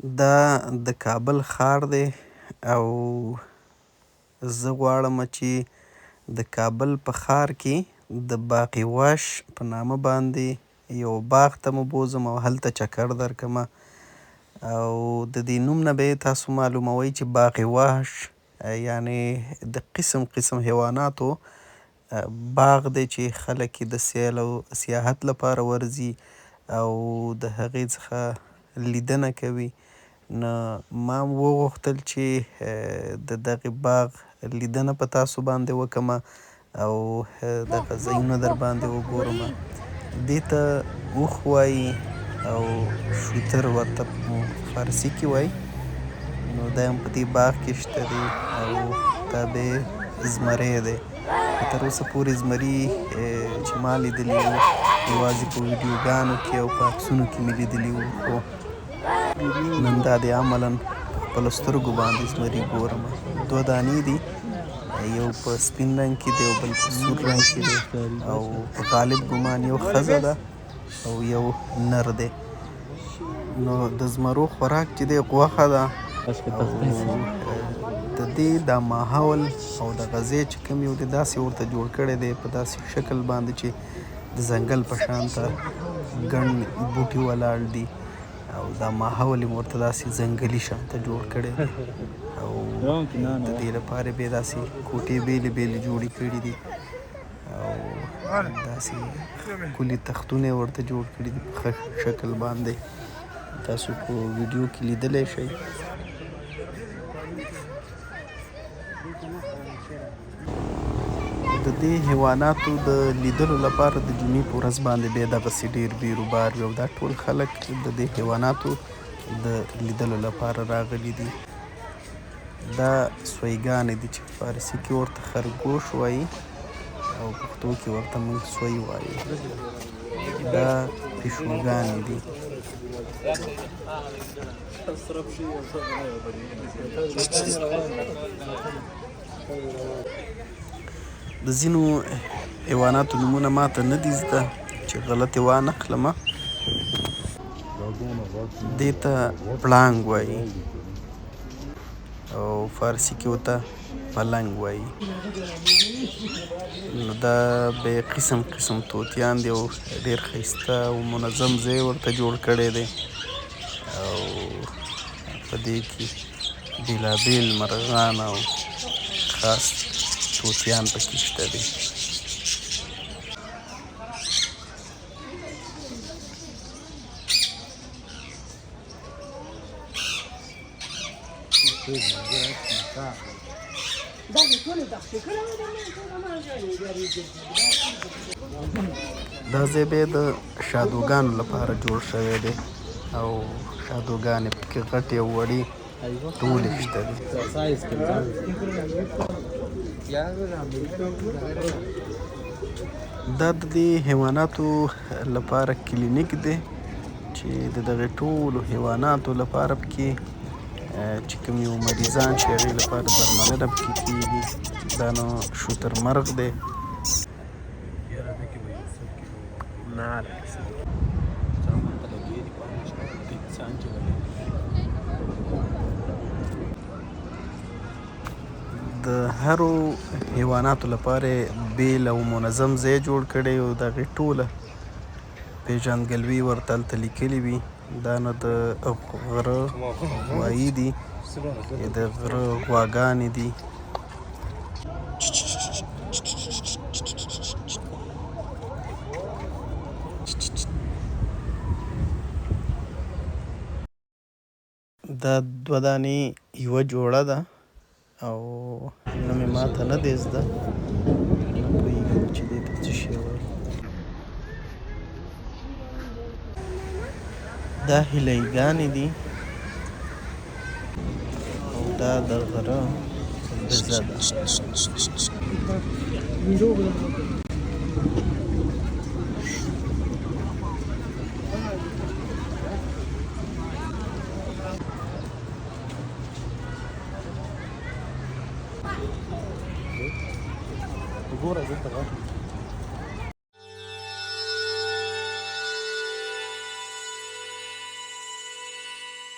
دا د کابل ښار دی او زه غواړم چې د کابل په ښار کې د باغ وحش په نامه باندې یو باغ ته مو بوځم او هلته چکر درکړم. او د دې نوم نه به تاسو معلوموئ چې باغ وحش یعنې د قسم قسم حیواناتو باغ دی چې خلک یې د سیل او سیاحت لپاره ورځي او د هغې څخه لیدنه کوي. نو ما وغوښتل چې د دغه باغ لیدنه په تاسو باندې وکړم او دغه ځایونه در باندې وګورم. دې ته اوښ وایي او شوتر ورته په فارسي کې وایي. نو دا هم په دې باغ کې شته دی او دا به زمری دی. تر اوسه پورې زمري چې ما لیدلی وو یوازې په ویډیوګانو کې او په عکسونو کې مې لیدلي وو، خو نن دا دی عملاً په خپلو سترګو باندې زمري ګورم. دوه دانې دي، یو په سپین رنګ کې دی او بل په سور رنګ کې دی، او په غالب ګمان یو ښځه ده او یو نر دی. نو د زمرو خوراک چې دی غوښه ده، او د دې دا ماحول او د غزې چې کوم یو دی داسې ورته جوړ کړی دی په داسې شکل باندې چې د ځنګل په شان ته ګڼ بوټي ولاړ دي، او دا ماحول یې ورته داسې ځنګلي شان ته جوړ کړی دی. او د دې لپاره بیا داسې کوټې بېلې بېلې جوړې کړي دي، او داسې ښکلي تختونه یې ورته جوړ کړي دي په ښه شکل باندې. تاسو په ویډیو کې لیدلی شئ. د دې حیواناتو د لیدلو لپاره د جمعې په ورځ باندې بیا دغسې ډېر بیروبار وي، او دا ټول خلک د دې حیواناتو د لیدلو لپاره راغلي دي. دا سویګانې دي چې په فارسي کې ورته خرګوش وایي او پښتو کې ورته موږ سوی وایو. دا پیشوګانې دي. د ځینو حیواناتو نومونه ماته نه دي زده چې غلط یې وانخلم. دې ته پړانګ وایي او فارسي کې ورته پلنګ وایي. نو دا به قسم قسم طوطیان دي او ډېر ښایسته او منظم ځای ورته جوړ کړی دی، او په دې کې بېلابېل مرغان او خاص طوطیان پکې شته دي. دا ځای بیا د شادوګانو لپاره جوړ شوی دی، او شادوګانې پکې غټې او وړې ټولې شته دي. دا د دې حیواناتو لپاره کلینیک دی چې د دغې ټولو حیواناتو لپاره پکې چې کوم یو مریضان چې هغې لپاره درملنه پکې کېږي. دا نو شوتر مرغ دی. د هرو حیواناتو لپاره بېل او منظم ځای جوړ کړی او د هغې ټوله پېژندګلوي ورته هلته لیکلي وي. دا نو د غره غوایي دي، د غره غواګانې دي. دا دوه دانې یوه جوړه ده او نوم یې ماته نه دی زده، نه پوهېږم چې دې ته څه شی وایي. دا هیلۍ ګانې دي او دا د غره بزه ده. وګوره دلته غټ.